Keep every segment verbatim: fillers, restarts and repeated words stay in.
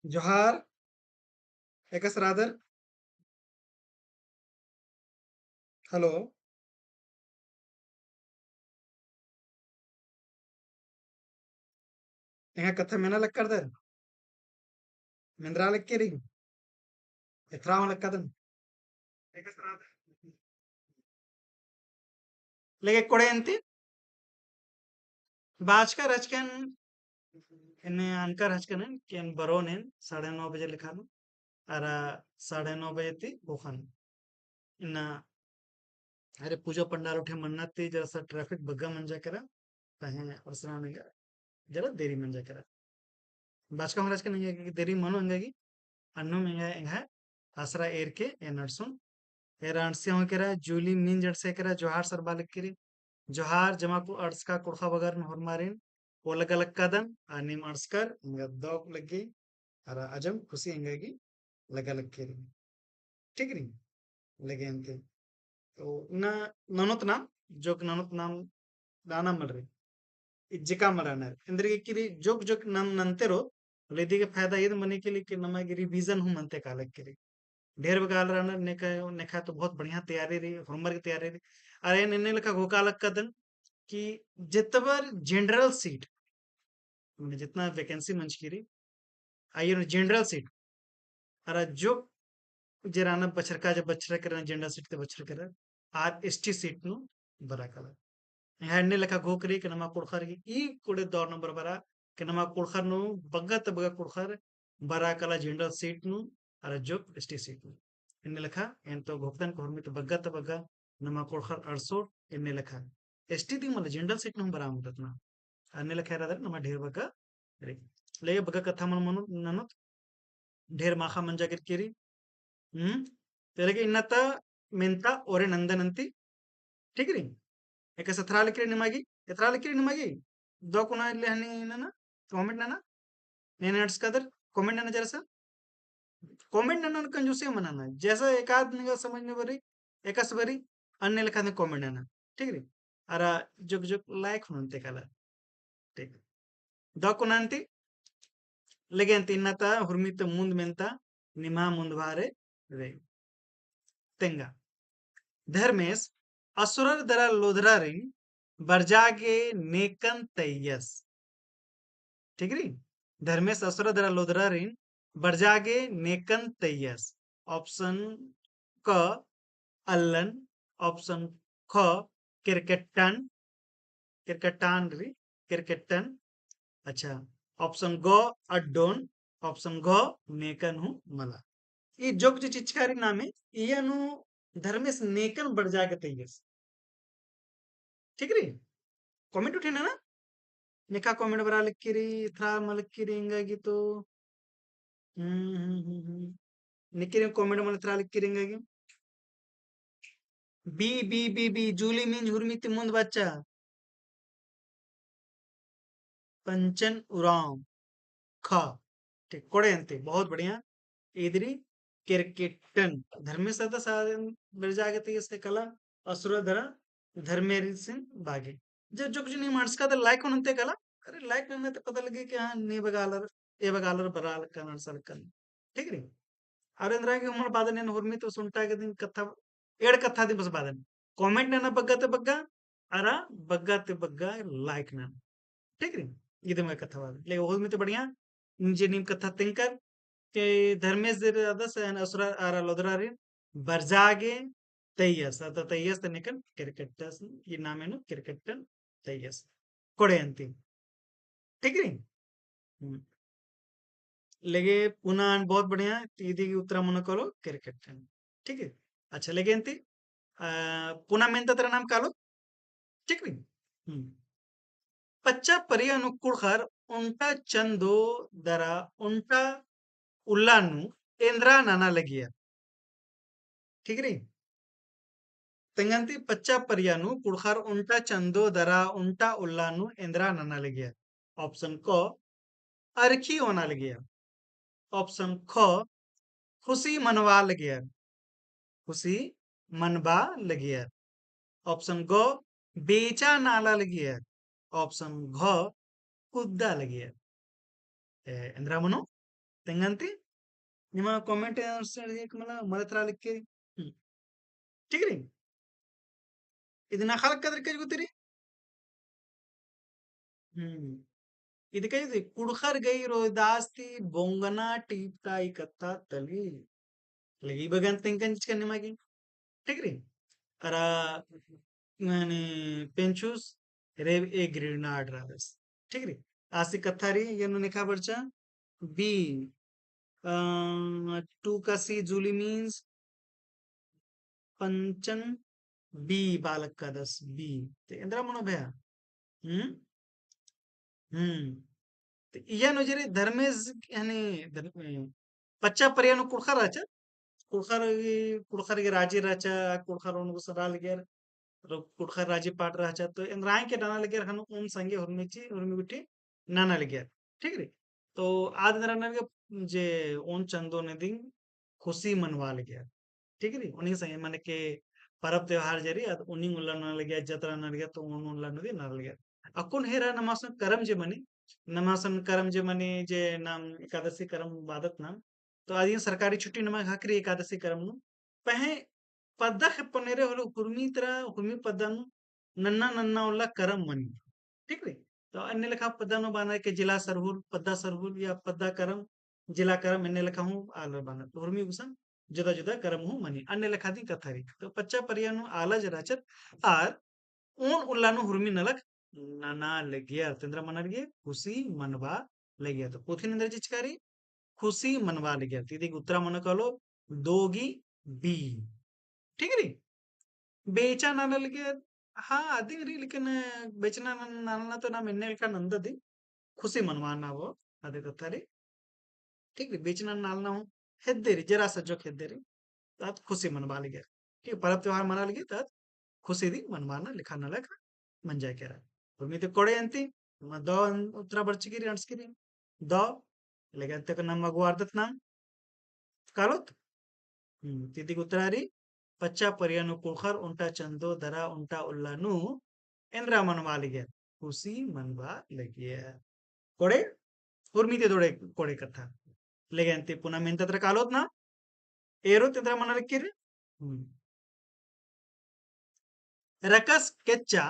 जोहार, एकासे रअदर? Hello। एंग्है कत्था मेना लक्कदर? मेंदरा लक्की रई? एथरा हूँ लक्कादन। लेगे कोड़े अन्ती बाचका रहचकन, एन्ने अनका रहचकन, कि एन बरोन एन साढ़े नौ बजे लेखा नू, अरा साढ़े नौ बजे ती ओखन। इन्ना अरे पूजा पंडाल उठे मन्ना ती जरा सा traffic बग्गा मंजा केरा, तहें अड़सना एंगा जरा देरी मंजा केरा। बाचका हूँ रहचकन एंगा गे देरी मनो एंगा गे, अन्नुम एंगा, एंग्है आसरा एरके एन अंड़सोन। एरा अंड़सिया हूँ केरा, जूली मिंज अंड़सिया केरा, जोहार सरबा लक्की रई। जोहार जमा कु-, अंड़सका कुँड़ुख़ बगर नू होरमारिन, ओ लग्गा लक्कादन, आ नीम अंड़सकर, एंगा दौक लग्गी, अरा अजम खुशी एंगा गे लग्गा लक्की रई। ठीक रई? लेगे अन्ती। तो ना ननोत नाम, जोक ननोत नाम दाना मल रई। इज्जका मल रअनर। एन्देरगे कि रई जोक जोक नाम नन्ते रओ, लेदी के फायदा ईद मनी के लिए कि नमा गे revision हूँ मनते कालक कि रई। ढेर बग्गे आलर रअनर, नेखा, नेखा तो बहुत बढ़िया तैयारी रई, होरमर गे तैयारी रई। अरा एन एन्ने लेखा घोखा लक्कादन कि जेतबर general seat, मने जितना vacancy मंजकी रई, आयो general seat, अरा जो जे रअनर बछरका जे बछरका रअनर general seat ती बछरका रअनर, आर ST seat नू बरआ कालर। एंग्है एन्ने लेखा घोख रई कि नमा कुँड़ुख़र गे ई कोड़े दौर नू बरआ, कि नमा कुँड़ुख़र नू बग्गा ती बग्गा कुँड़ुख़र बरआ काला general seat नू, अरा जो ST seat नू। एन्ने लेखा एन तो घोखदन कि होरमी ती बग्गा ती बग्गा नमा कुँड़ुख़र अंड़सोर, एन्ने लेखा ST ती मला general seat नू बरआ मुदत ना। अन्ने लेखा रअदर नमा ढेर बग्गे रई। लेगे बग्गे कत्था मल मनो ननोत, ढेर माखा मंजा केरकी रई। हम्म? ते लेगे इन्ना ता मेन्ता ओरे नन्दन अन्ती। ठीक रई? एकासे एथरा लक्की रई निमा गे, एथरा लक्की रई निमा गे। दौ कुना ले हनी नना, comment नना। नेने अंड़सकादर, comment नना जरा सा। Comment नना नू कंजूसी मल नना। जैसा एकाद निंगा समझ नू बरई, एकासे बरई, अन्ने लेखा ती comment नना। ठीक रई? अरा जोक जोक like हूँ नन्ते काला। ठीक। दौ कुना अन्ती, लेगे अन्ती इन्ना ता हुरमी ती मुन्द मेन्ता, निम्है मुन्द बारे रई। तेंगा। धर्मेस असुरर दरा लोधरारिन बरजा गे नेकन तैयस। ठीक रई? धर्मेस असुरर दरा लोधरारिन बरजा गे नेकन तैयस। Option क अल्लन, option ख केरकेट्टन, केरकेट्टन रई, केरकेट्टन। अच्छा, option ग अड्डोन, option घ नेकन हूँ मला। ई जोक जे चिचका रई नामे, इया नू धर्मेस नेकन बरजा गे तैयस। ठीक रई? Comment उठे नना? नेखा comment बरआ लक्की रई, एथरा मल लक्की रई एंगा गे तो। हम्म, हम्म, हम्म, हम्म। निकिरिन comment मल एथरा लक्की रई एंगा गे। B, B, B, B, जूली मिंज हुरमी ती मुन्द बाचा। पंचन उराँव। ख। ठीक, कोड़े अन्ती, बहुत बढ़िया। ईद रई केरकेट्टन, धर्मेस अदस बरजा गे तैयस काला, असुरर दरा धर्मेसिन बागे। जे जोक जो नीम अंड़सकादर like हूँ नन्ते काला, अरे like नन्ना ती पता लग्गी कि हाँ, ने बग्गे आलर, ए बग्गे आलर बरआ लक्कन, अंड़सा लक्कन। ठीक रई? अरा एन्देरगे हूँ मल बअदन एन हुरमी ती ओन्टा गे दिम कत्था, एंड़ कत्था दिम बस बअदन। Comment नना बग्गे ती बग्गे, अरा बग्गे ती बग्गे like नना। ठीक रई? इदम गा कत्था बअदन। लेगे हुरमी ती बढ़िया, जे नीम कत्था तेंगकर, कि धर्मेस दरा अदस एन असुरर अरा लोधरारिन बरजा गे तैयस, अत्ता तैयस ता नेकन केरकेट्टस, ई नामे नू केरकेट्टन तैयस। कोड़े अन्ती। ठीक रई? हम्म। लेगे पुना बहुत बढ़िया, ती इदी गे उत्तरा मनो कालो केरकेट्टन। ठीक है? अच्छा, लेगे अन्ती, आ, पुना मेन्ता तरा नाम कालो। ठीक रई? हम्म। पच्चा परिया नू कुँड़ुख़र ओन्टा चन्दो दरा ओन्टा उल्ला नू एन्देरा नना लगियर। ठीक रई? तेंगा अन्ती पच्चा परिया नू कुँड़ुख़र ओन्टा चन्दो दरा ओन्टा उल्ला नू एन्देरा नना लगियर। Option क, अरखी ओना लगियर। Option ख, खुशी मनवा लगियर। खुशी मनबा लगियर। Option ग, बेचा नाला लगियर। Option घ, कुद्दा लगियर। ए, एन्देरा मनो? तेंगन ती निमा comment answer एक मला मदद रा लिख के। हम्म। ठीक रई। इदना खालक कदर कज गुतरी। हम्म। इद कही थी, कुँड़ुख़र गही रोहिदास ती बोंगना टीपता ई कत्था तली। लगी बगन तेंगन चिचकन निमा गे। ठीक रई। अरा, माने, पेंचुस, रेब ए ग्रीनाड रादस। ठीक रई। आसी कत्था रई, ये नु नेखा बरचा। B, अ, टूकसी जूली means पंचन B बालक कादस B। ते एन्दरा मनो भया? हम्म? हम्म। ते इया नजरे धर्मेस, यानी धर्म-, पच्चा परिया नू कुँड़ुख़र रहचा, कुँड़ुख़र गे, कुँड़ुख़र गे राजी रहचा, कुँड़ुख़र ओन गुसन रआ लगियर, रो-, कुँड़ुख़र राजी पाट रहचा, तो एन्दरा के नना लगियर ख़ने ओन संगे हुरमी ची, हुरमी गुट्ठी नना लगियर। ठीक रई? तो आद एन्दरा नना लगियर जे ओन चंदो नदिंग खुशी मनवा लगियर। ठीक रई? ओनिंग संगे मने के परब त्योहार जे रई, आद ओनिंग उल्ला नना लगियर, जतरा नना लगियर, तो ओन उल्ला नदी नना लगियर। अक्कुन हेरा नमासन करम जे मनी, नमासन करम जे मनी जे नाम एकादशी करम बादत नाम, तो आदिन सरकारी छुट्टी नमा ख़क्खरी एकादशी करम नू। पहें पद्दा खेप्पन एरे होले हुरमी तरा, हुरमी पद्दा नू नन्ना नन्ना उल्ला करम मनी। ठीक रई? तो अन्ने लेखा पद्दा नू बअनर के जिला सरहुल, पद्दा सरहुल या पद्दा करम, जिला करम, अन्ने लेखा हूँ आलर बअनर। तो हुरमी गुसन जुदा जुदा करम हूँ मनी। अन्ने लेखा दी कत्था रई। तो पच्चा परिया नू आलर जे रहचर आर ओन उल्ला नू हुरमी नलख नना लगियर, तेन्दरा मनर गे खुशी मनवा लगियर। तो पुथी नू एन्दरा चिचका रई, खुशी मनवा लगियर। ती इदी गे उत्तरा मनो कालो, दो गी B। ठीक रई? बेचा नना लगियर, हाँ, अदिन रई, लेकिन बेचना नन-, नना तो नाम एन्ने लेखा नंददी, खुशी मनवाना वो, अदे कत्था रई। ठीक रई, बेचना नालना हूँ हेद्दे रई, जरा सा जोक हेद्दे रई, तात खुशी मनवा लगियर। ठीक, परब त्योहार मना लगियर, तात खुशी दी मनवाना लिखाना लेखा मंजा केरा। उर्मी ते कोड़े अन्ती, मा दौ उत्तरा बरचकी रई, अंड़सकी रई, दौ, लेकिन अन्ते का नाम मगवारदत नाम, कालोत? हम्म, ती इदी गे उत्तरा रई, पच्चा परिया नू कुँड़ुख़र ओन्टा चंदो दरा ओन्टा उल्ला नू एन्दरा मनवा लगियर, खुशी मनवा लगियर। कोड़े, उर्मी ते दोड़े कोड़े कत्था। लेकिन अन्ते पुना मेन्ता तरा कालोत ना, एरोत एन्दरा मना लगियर। हम्म। रकस केच्चा,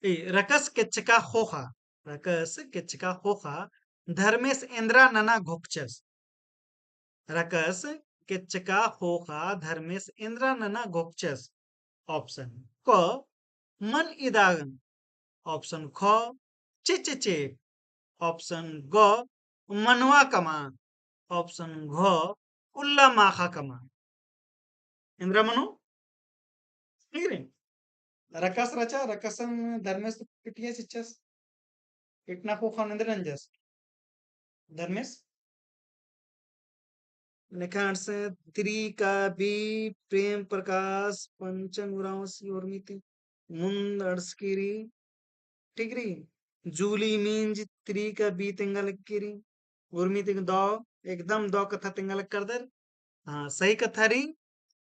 ए, रकस केच्चका ख़ोख़ा, रकस केच्चका ख़ोख़ा धर्मेस एन्दरा नना घोकचस। रकस केच्चका ख़ोख़ा धर्मेस एन्दरा नना घोकचस। Option क, मन इदागन। Option ख, चिच्च चेप। Option ग, मनवा कमा। Option घ, उल्ला माख़ा कमा। एन्दरा मनो? ठीक रई। रकस रहचा, रकसन धर्मेस तो पिटिया चिच्चस। पिटना ख़ोख़ा नू एन्दरा नंजस धर्मेस। नेखा अंड़से, त्री का बी, प्रेम प्रकाश, पंचन उराँवसी उर्मी ती मुन्द अंड़सकी रई। ठीक रई। जूली मिंज त्री का बी तेंगा लगी रई। उर्मी ती दौ, एकदम दौ कत्था तेंगा लक्करदर। हाँ, सही कत्था रई।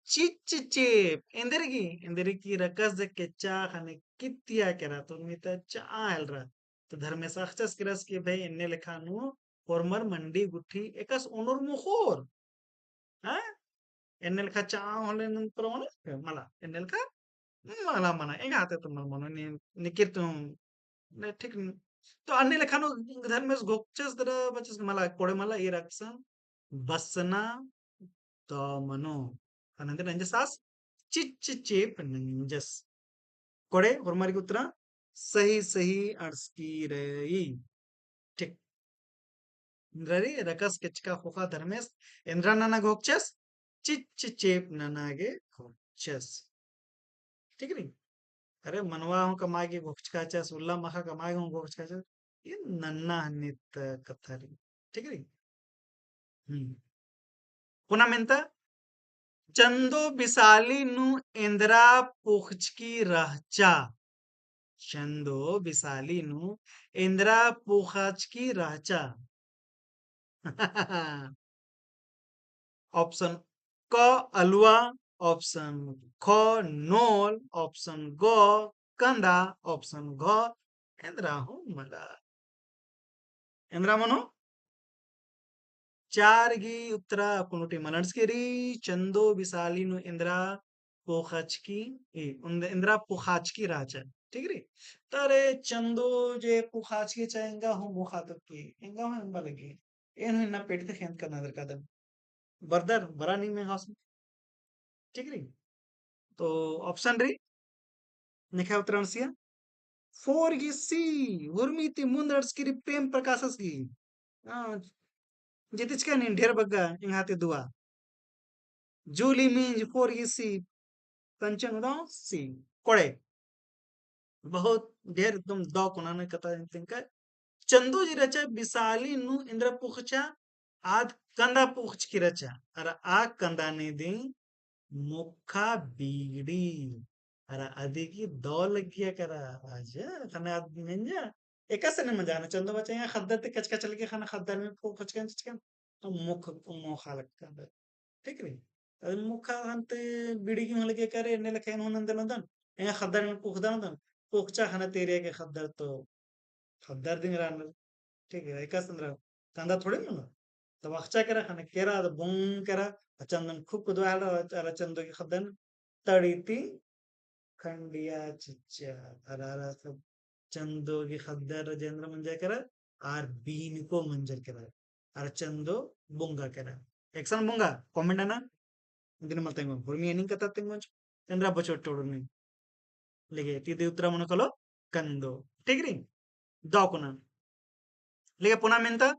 चिच्च चेप, एन्देरगे, एन्देरगे कि रकस जे केच्चा ख़ने कित्तिया केरा, तो उर्मी ता चाआ हेलरा। तो धर्मेस अख़चस केरस कि भई एन्ने लेखा नू होरमर मंडी गुट्ठी एकासे ओनोर मोख़ोर। हाँ? एन्ने लेखा चाआ होले नंद परवना, मला, एन्ने लेखा, मला मना, एंगा हाते तो मल मनो, ने, निकिर तो, ने, ठीक न। तो अन्ने लेखा नू धर्मेस घोकचस दरा बचस मला, कोड़े मला, ई रकसन, बसना, दौ मनो। अनंदर नंजस आस, चिच्च चेप नंजस। कोड़े, होरमर गे उत्तरा, सही, सही अंड़सकी रई। ठीक। एन्दरा रई, रकस केच्चका ख़ोख़ा धर्मेस एन्दरा नना घोकचस, चिच्च चेप नना गे घोकचस। ठीक रई? अरे मनवा हूँ कमा गे घोकचकाचस, उल्ला माख़ा कमा गे हूँ घोकचकाचस, ई नन्ना हन्नी ता कत्था रई। ठीक रई? हम्म। पुना मेन्ता, चंदो बिसाली नू एन्दरा पोखचकी रहचा। चंदो बिसाली नू एन्दरा पोखचकी रहचा। Option क अलुआ, option ख नोल, option ग कंदा, option घ एन्दरा हूँ मला। एन्दरा मनो? चार गी उत्तरा अक्कुन उटी मलंडस के री, चंदो बिसाली नू एन्दरा पोखाचकी, ए, उन्द-, एन्दरा पोखाचकी राचा। ठीक री? तरे चंदो जे पोखाचकी चा एंगा हूँ मोखा तक्की, एंगा हूँ एम्बा लगी। एन हूँ इन्ना पेट ते खेंत करना दरकादन। बरदर, बरा नीम एंगा हूँ। ठीक री? तो option री, नेखा उत्तरा नसिया। Four गी C, हुरमी ती मुन्द अंड़सकी री प्रेम प्रकाशस गी। हाँ, जितिचका नीन ढेर बग्गा एंग्है ती दुआ। जूली मिंज, four गी C, पंचन उराँव C, कोड़े। बहुत ढेर एकदम दौ कोना ने कत्था तेंगका। चंदो जे रचा बिसाली नू एन्दरा पोखचा, आद कंदा पोखचकी रचा। अरा आ कंदा ने दे मोखा बीड़ी। अरा अदी गी दौ लग्गिया करा। आजा, खने आद मेंजा। एकासे ने मंजा ना चंदो बचा, एंगा ख़द्दर ती कचकच लग्गिया, खने ख़द्दर में पोखचकन चिचकन। तो मोख, मोखा लग्गा। ठीक री? अरे मोखा हन्ते बीड़ी गी हूँ लग्गिया करे, एन्ने लेखा एन हूँ नन्दे नन्दन, एंगा ख़द्दर में पोखदा नन्दन, पोखचा खने तेरिया गे ख़द्दर तो ख़द्दर दिम रअनर। ठीक है, एकासे एन्दरा कंदा थोड़ी मनो। तब अख़चा केरा खने केरा, तो बोंग केरा, अरा चंदन खूब कुदवा हेलरा, अरा चंदो गी ख़द्दन तड़ी ती खंडिया चिच्चा, अरा, अरा सब चंदो गी ख़द्दर जे एन्दरा मंजा केरा, आर बीनको मंजर केरा, अरा चंदो बोंगा केरा। एकसन बोंगा, comment नना, इदिन मल तेंगोन, हुरमी एनिंग कत्था तेंगोन, एन्दरा बचोट टोड़ो नी। लेगे, ती दे उत्तरा मनो कालो, कंदो। ठीक री? दौ कोना। लेगे पुना मेन्ता,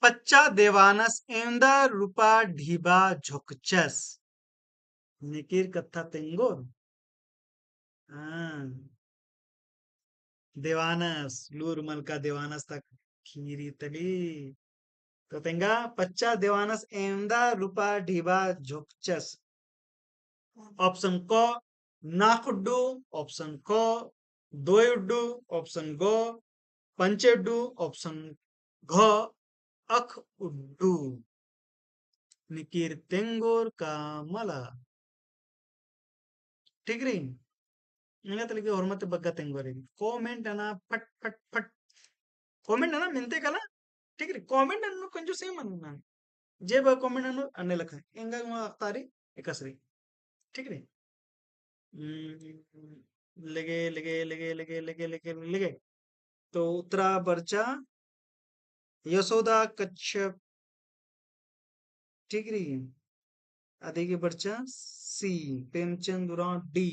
पच्चा देवानस एवंदा रूपा ढिबा झोकचस। निकिर कत्था तेंगोर। हाँ। देवानस, लूर मलका देवानस तक खीरी तली। तो तेंगा पच्चा देवानस एवंदा रूपा ढिबा झोकचस। Option क, नाख़ उड्डू, option ख, दोय उड्डू, option ग, पंचे उड्डू, option घ, अख उड्डू। निकिर तेंगोर का मला। ठीक री? एंगा तली के होरमते बग्गा तेंगोर री। Comment नना फट, फट, फट। Comment नना मेन्ते कला। ठीक री? Comment नन्नू कंजूसी मल नना। जे बा comment नन्नू अन्ने लखा। एंगा मा अख़तारी एकासे री। ठीक री? हम्म, लेगे, लेगे, लेगे। तो उत्तरा बरचा यशोदा कच्छप। ठीक री? अदी गे बरचा C, प्रेमचंद उराँव D।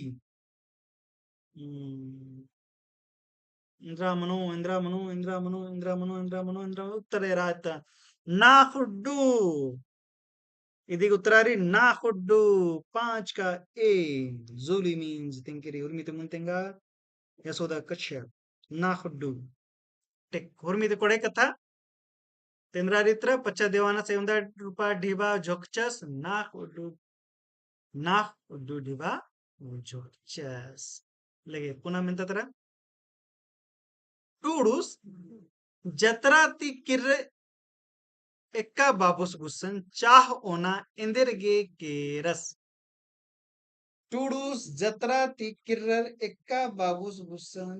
हम्म। एन्दरा मनो, एन्दरा मनो, एन्दरा मनो, एन्दरा मनो, एन्दरा मनो, उत्तर एरा ता नाख़ उड्डू। इदी गे उत्तरा री नाख़ उड्डू, पाँच का A, जूली मिंज तेंगकी री, हुरमी ती मुन्द तेंगा, यशोदा कच्छप, नाख़ उड्डू। ठीक, हुरमी ती कोड़े कत्था, तेन्दरा री उत्तरा, पच्चा देवानस एवंदा रूपा ढिबा झोकचस, नाख़ उड्डू, नाख़ उड्डू ढिबा झोकचस। लेगे, पुना मेन्ता तरा। टूड़ुस जतरा ती किर्र एक्का बाबुस गुसन चाह ओना एन्देर गे केरस। टूड़ुस जतरा ती किर्रर एक्का बाबुस गुसन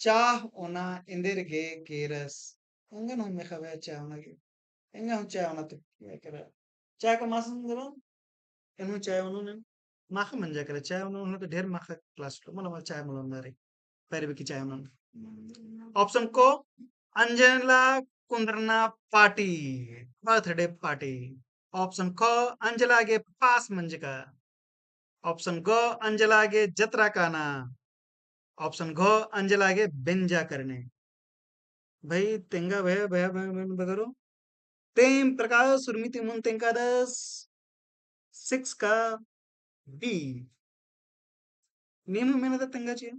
चाह ओना एन्देर गे केरस। एंगन हूँ मेखा बया चाह ओना गे। एंगा हूँ चाह ओना तो क्या करा। चाह का मासन दरो। एन हूँ चाह ओनोन। माखा मंजा करा चाह ओनोन तो ढेर माखा class लो। मला, मला चाह मला नारे। पैरवी की चाय उन्नन। Option क, अंजला कुंदरना पाटी, birthday party। Option ख, अंजला गे पास मंजका। Option ग, अंजला गे जतरा काना। Option घ, अंजला गे बेंजा करने। भाई, तेंगा भया, भया, भया, भया, बगरो। तेम प्रकाश उर्मी ती मुन्द तेंगकादस, six का B। नीम मेहनत तेंगा चिआ।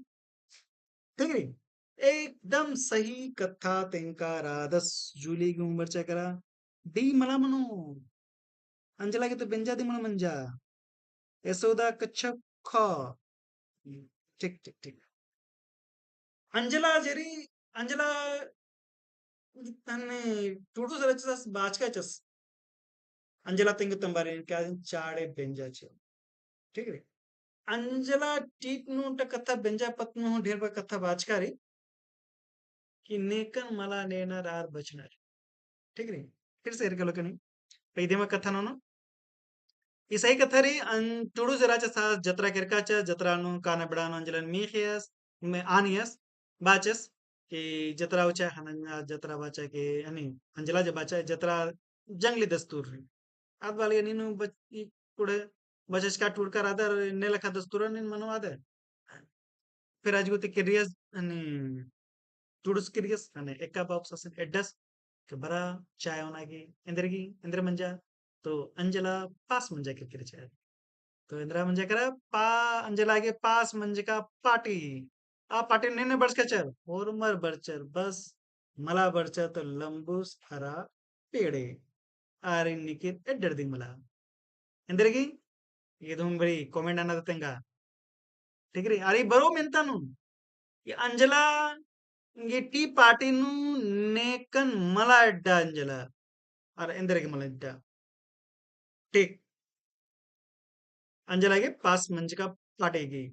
ठीक री? एकदम सही कत्था तेंगका रअदस। जूली गे हूँ बरचा केरा। D मला मनो। अंजला गे तो बेंजा दिम मला मंजा। यशोदा कच्छप ख। ठीक, ठीक, ठीक। अंजला जे री, अंजला तन्ने टूड़ुस रहचस बाचका रहचस। अंजला तेंगो तम्बारे क्या दिन चाड़े बेंजा चिओ। ठीक री? अंजला टीप नू ओन्टा कत्था बेंजा पत्त नू ढेर बग्गे कत्था बाचका री। कि नेकन मला नेनर आर बचनर। ठीक री? फिर से एरके लोकनी। तो इदे मा कत्था ननोन। ईसाई कत्था रई, अन टुड़ुस राचा सा जतरा केरकाचा, जतरा नू काना बेड़ा नू अंजलन मीख़ियस, में आनियस, बाचस, कि जतरा उचा हनंगा जतरा बाचा के, यानी अंजला जे बाचा, जतरा जंगली दस्तूर रई। आद बाली नीन बच-, ई कुड़े बचचका टूड़का रअदर, ने लेखा दस्तूर नीन मनो आदर। फिर अजगो ती किर्रियस, यानी टुड़ुस किर्रियस, यानी एका बाप सासन एड्डस, कि बरा चाय ओना गे, एन्देरगे, एन्देर मंजा, तो अंजला पास मंजा केरकी रहचा। तो एन्दरा मंजा केरा, पा-, अंजला गे पास मंजका पाटी। आ पाटी ने ने बरचका चर, होरमर बरचर, बस मला बरचर तो लम्बुस अरा पेड़े। आर इन्निकिर एड्डर दिम मला। एन्देरगे, एदोम बरी comment नना तेंगा। ठीक रई, अरे बरो मेन्ता नू। ये अंजला, ये टी पाटी नू नेकन मला एड्डा अंजला। अरे एन्देरगे मला एड्डा। ठीक। अंजला गे पास मंजका पाटी गे।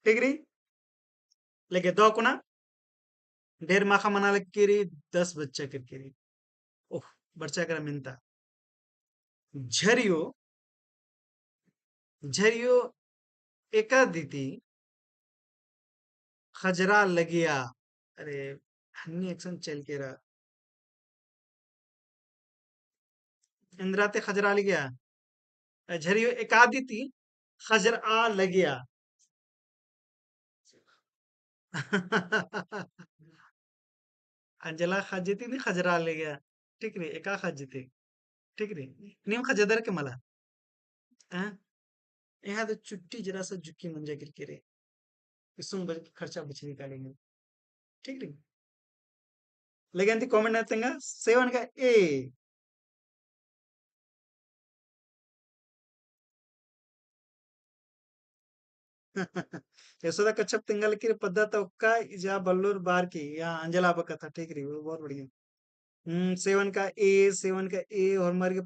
ठीक रई? लेके दव कुना ढेर माखा मना लगी रई, दस बच्चा केरकी रई। ओह, बरचा केरा मेन्ता। झरियो, झरियो एका दिती खजरा लगिया। अरे, हन्नी एकसन चल केरा। एन्दरा ती खजरा लगिया। अ, झरियो एका दिती खजरा लगिया। अंजला खज्जती नी खजरा लगिया। ठीक रई, एका खज्जती। ठीक रई। नीम खज्जदर के मला। हाँ? यहाँ तो चुट्टी जरा सा जुक्की मंजा केरकी रई। इसुम बज-, खर्चा बचरी काली में। ठीक रई। लेकिन ती comment नना तेंगा, seven का A। यशोदा कच्छप तेंगा लगी रई, पद्दा ता ओक्का इजा बल्लोर बार की, या अंजला बका था, ठीक रई, वो बहुत बढ़िया। हम्म, seven का A, seven का A, होरमर गे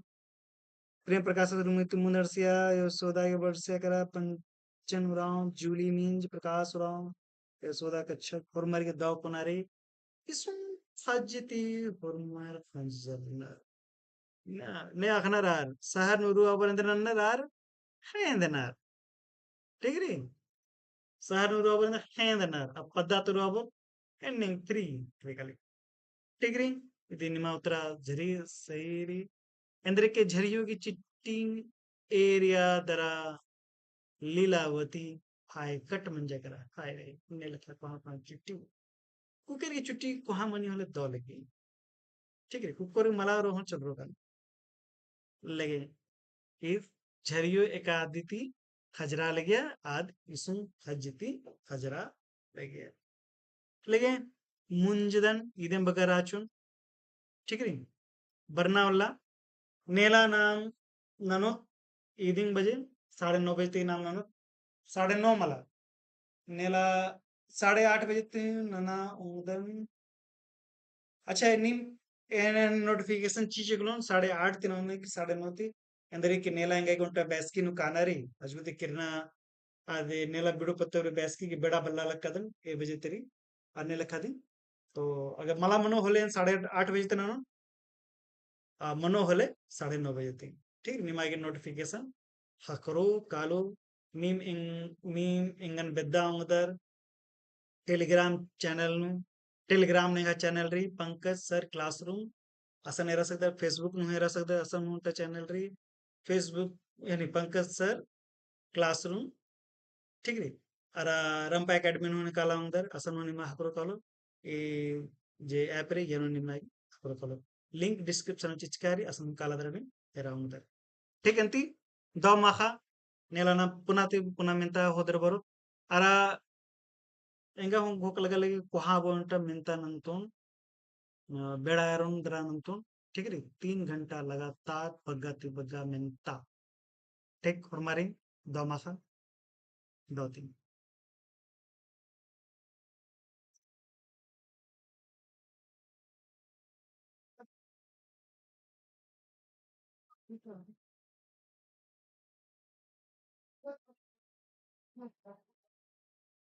प्रेम प्रकाश, रुमित मुंदरसिया, यशोदा गे बरसिया केरा, पंचन उराँव, जूली मिंज, प्रकाश उराँव, यशोदा कच्छप, होरमर गे दव कोना रई, इसुम खज्जती होरमर खज्जनर। ना, ने अखनर आर, शहर नू रअबर एन्देर नन्नर आर, ख़ेंदनर। ठीक रई? शहर नू रअबर एन्देर ख़ेंदनर, अब पद्दा तो रअबर, एन्ने free, ठीक रई? ठीक रई? इदी निमा उत्तरा झरी सही रई। एन्देरगे झरियो गे चिट्टी area दरा लीलावती हाय कट मंजा केरा, हाय रे, ने लेखा कोहाँ कोहाँ चिट्टी। कुकेर गे चिट्टी कोहाँ मनी होले दव लगी। ठीक रई, कुकोर मला रओ हूँ चलरो काली। लेगे, ईद झरियो एका दिती खजरा लगिया, आद इसुम खज्जती खजरा लगिया। लेगे, मुंजदन इदेम बगर आचुन। ठीक रई? बरना उल्ला, नेला नाम ननोत इदिंग बजे, साढ़े नौ बजे ती नाम ननोत, साढ़े नौ मला। नेला साढ़े आठ बजे ती नना ओंगदन। अच्छा, नीम एन, एन notification चिच्चकलोन, साढ़े आठ ती ननोन कि साढ़े नौ ती, एन्देरगे कि नेला एंगा घंटा बैसकी नू काना रई, अजगुती किरना आदे नेला बिड़ो पत्ते उरे बैसकी गे बेड़ा बल्ला लक्कादन, ए बजे ती रई, अन्ने लक्कादिन। तो अगर मला मनो होले साढ़े आठ बजे ती ननोन, आ, मनो होले साढ़े नौ बजे ती। ठीक, निमा गे notification ख़क्खरो कालो, नीम एंग-, नीम एंगन बेद्दा ओंगदर, Telegram channel नू, Telegram नेंगा channel रई, पंकज सर classroom, असन एरा सकदर, Facebook नू एरा सकदर, असन नू ओन्टा channel रई, Facebook, यानी पंकज सर classroom, ठीक रई? अरा रंपा academy नू हूँ काला ओंगदर, असन नू निमा ख़क्खरो कालो, ए जे app रई, एन नू निमा ख़क्खरो कालो। Link description नू चिचका रई, असन नू काला दरा बिन एरा ओंगदर। ठीक अन्ती, दव माख़ा, नेला ना पुना ती पुना मेन्ता होदर बरो। अरा एंगा हूँ घोख लगा लगी कोहाँ बओन टा मेन्ता नन्तोन, अ, बेड़ा एरोन दरा नन्तोन, ठीक रई? तीन घंटा लगातार बग्गा ती बग्गा मेन्ता। ठीक, होरमारिन दव माख़ा, दव ती।